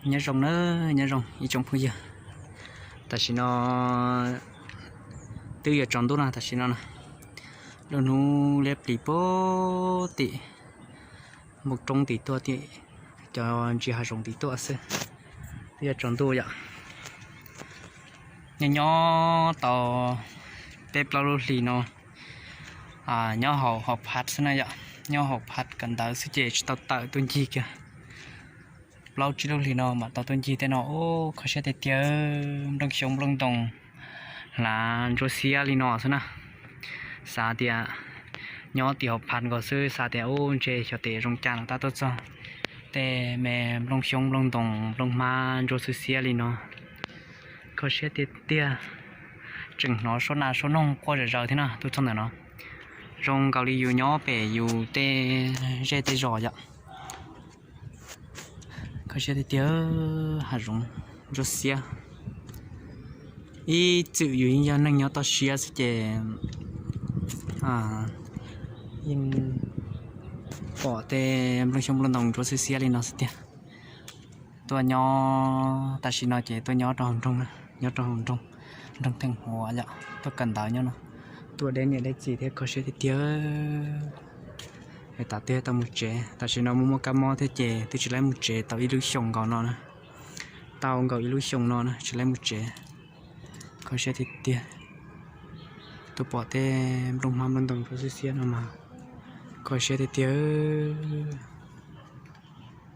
Nyob zoo na, nyob zoo ib tsoom phooj ywg. Tam sim no twb yuav tsaus ntuj no, tam sim no na, lub hnub liab plis puag tim npoo roob tim tuaj tim cov ntsis hav zoov tim tuaj xwb, twb yuav tsaus ntuj yom. Nyob nyob tau peb plaub lub hlis no, nyob hauv hauv phav xwb na yom, nyob hauv phav kawm ntawv xwb ces tsis tau tawm tuaj ncig kiag. Plaub tsib lub hlis no mam tau tuaj ncig tej no, ub, kho siab tiag tiag, nplooj xyoob nplooj ntoos hlav ntsuab xiab li no xwb na. Xav tias nyob tim hauv phav nkaus xwb, xav tias ub, ntshe xyov tes zoo cas los tab tuaj txog tej me nplooj xyoob nplooj ntoos nplooj hmab ntsuab xwb xiab li no. Kho siab tiag tiag, tseem hnov suab nas suab noog quaj zom zaws thiab na, tuaj txog ntawm no. Zoo nkaus li yus nyob pem yus tej zej tej zos yom. Kho siab tiag tiag, hav zoov ntsuab xiab. Ib txwm yus yeej yog neeg nyob toj siab xwb ces yeej pom tej nplooj xyoob nplooj ntoos ntsuab xwb xiab li no xwb tiag. Tuaj nyob tam sim no ces tuaj nyob rau hauv nroog, nyob rau hauv nroog, nroog Theej Huav yom, tuaj kawm ntawv nyob no. Tuaj deb niam deb txiv thiab kho siab tiag tiag. Tam twb tau mus tsev, tam sim no muaj muaj kab mob thiab ces twb tsis laib mus tsev tau ib lub xyoos nkaus no na. Tau nkaus ib lub xyoos no na tsis laib mus tsev. Kho siab tiag tiag. Tuaj pom tej nplooj hmab nplooj ntoos ntsuab xwb xiab no mas kho siab tiag tiag.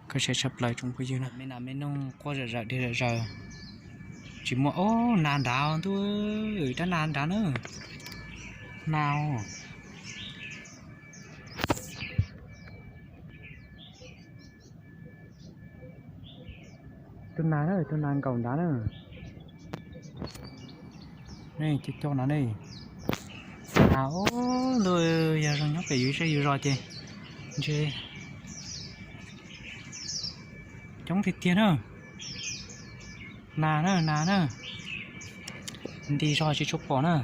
Kho siab tshaj plaws tsoom phooj ywg na. Me nas me noog quaj zom zaws dhia zom zaws. Tsis muaj, ub, nas nrad ntuj, rab nas nrad na. Nas. Tus nas na, tus nas nkaum nrad na. Nej cov cov no ne. Nas, ub, ntuj, yog zoo nyob pem yus zej yus zos ces ntshe coob tiag tiag na. Nas na, nas na. Nti zog tsis tshua pom na.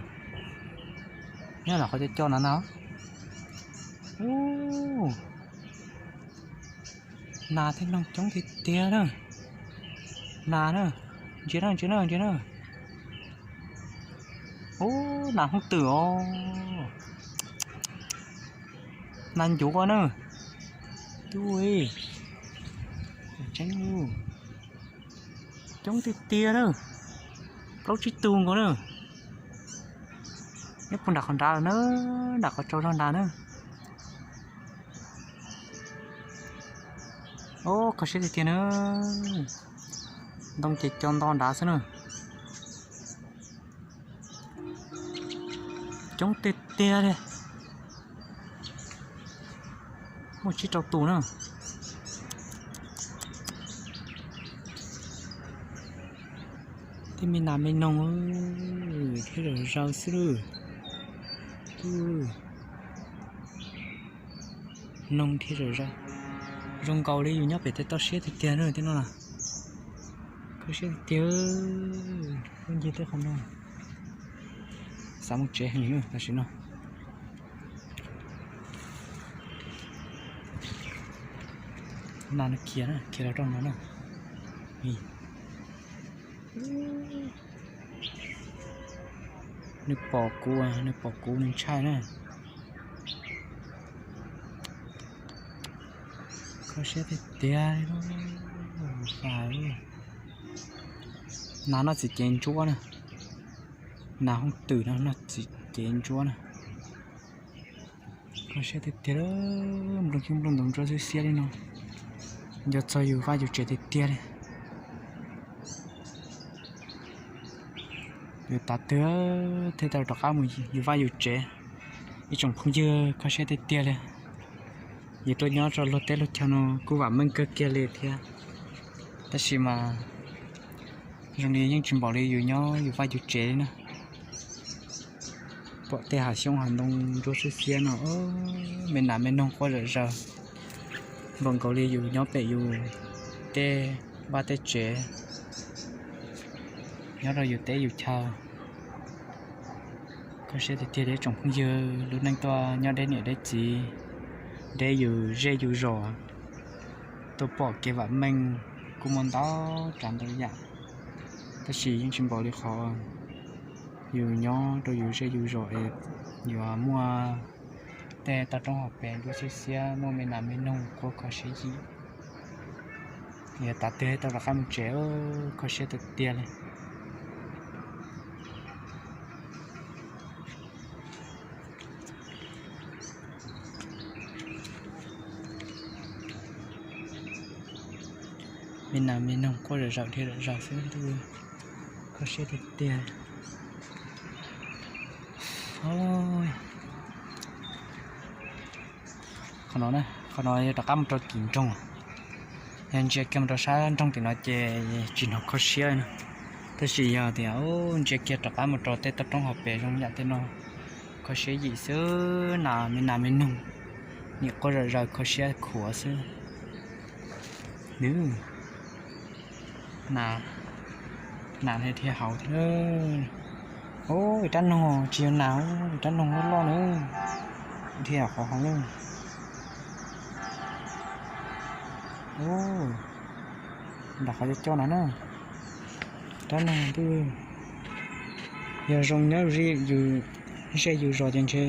Nyob lam qhov cov cov no na. Ub. Nas thiab noog coob tiag tiag na. Nas na, ntsia na, ntsia na, ntsia na. Ub, nas hooj twm os. Nas ncuav na. Tub, tseeb, coob tiag tiag na. Plaub tsib tug nkaus na. Nyob puag nram qhov nrad na, nram qhov tsaus zog nrad na. Ub, kho siab tiag tiag na. Ntoo ces cov nto nrad xwb na. Coob tiag tiag li. Muaj tsib rau tus na. Tej me nas me noog dhia zom zaws xwb lawm. Noog dhia zom zaws. Zoo nkaus li yus nyob pem tej toj siab tiag tiag na, tej no na. Kho siab tiag tiag. Tuaj ncig tej qhov no, xav mus tsev heev na tam sim no. Nas nws khiav na, khiav los rau no na. Nws pom kuv, nws pom kuv nws ntshai na. Kho siab tiag tiag. Nas noj txiv cev ntsuab na. Nas hooj twm no noj txiv cev ntsuab na. Kho siab tiag tiag, nplooj xyoob nplooj ntoos ntsuab xwb xiab li no. Nco txog yus vaj yus tsev tiag tiag li. Yus tav twg thiaj tau rov qab mus yus vaj yus tsev. Ib tsoom phooj ywg, kho siab tiag tiag li. Yus tuaj nyob rau luag teb luag chaw no kuj vam meej kawg kiag li thiab, tab sis mas zoo li yeej tsis npaum li yus nyob yus vaj yus tsev li na. Pom tej hav xyoob hav ntoo ntsuab xwb xiab no, me nas me noog quaj zom zaws, npaum nkaus li yus nyob pem yus tej vaj tej tsev, nyob rau yus teb yus chaw. Kho siab tiag tiag li tsoom phooj ywg, lub neej tuaj nyob deb niam deb txiv, deb yus zej yus zos, tuaj pom kev vam meej, kuj muaj ntau tsav ntau yam, tab sis yeej tsis npaum li qhov yus nyob rau yus zej yus zos es yuav muaj tej toj roob hauv pes ntsuab xiab xiab, muaj me nas me noog quaj kho siab yim. Yog tas twg tau rov qab mus tsev, kho siab tiag tiag li. Me nas me noog quaj zom zaws dhia zom zaws xwb, ntuj, kho siab tiag tiag. Qhov no, qhov no yog rov qab mus rau tim nroog, yog ntsia kiag mus rau sab nroog tim no ces tsis hnov kho siab na. Tab sis yog tias ntsia kiag rov qab mus rau tej toj roob hauv pes zoo yam tej no, kho siab yim xwb, nas me nas me noog, nim quaj zom zaws kho siab khuav xwb. Nws, nas, nas dhia hauv thiab. Ub, ib rab noog tsis yog nas, ib rab noog loj loj na, dhia qhov hauv na. Ub, nram qhov coj coj no na, rab noog twb yog zoo nyob yus zej yus zos ces ntshe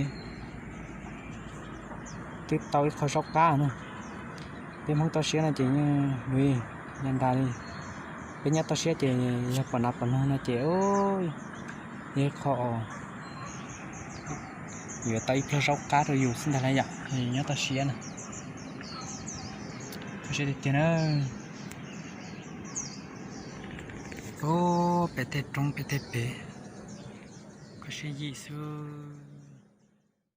twb tau ib qho zaub qab na. Peb Hmoob toj siab no ces yeej li yog ntag li. Peb nyob toj siab ces yog pom nas pom noog no ces yog ib qho yuav tau ib pluag zaub qab rau yus xwb ntag lauj yom, nyob toj siab na. Kho siab tiag tiag na. Ub, pem tej roob pem tej pem, kho siab yim xwb.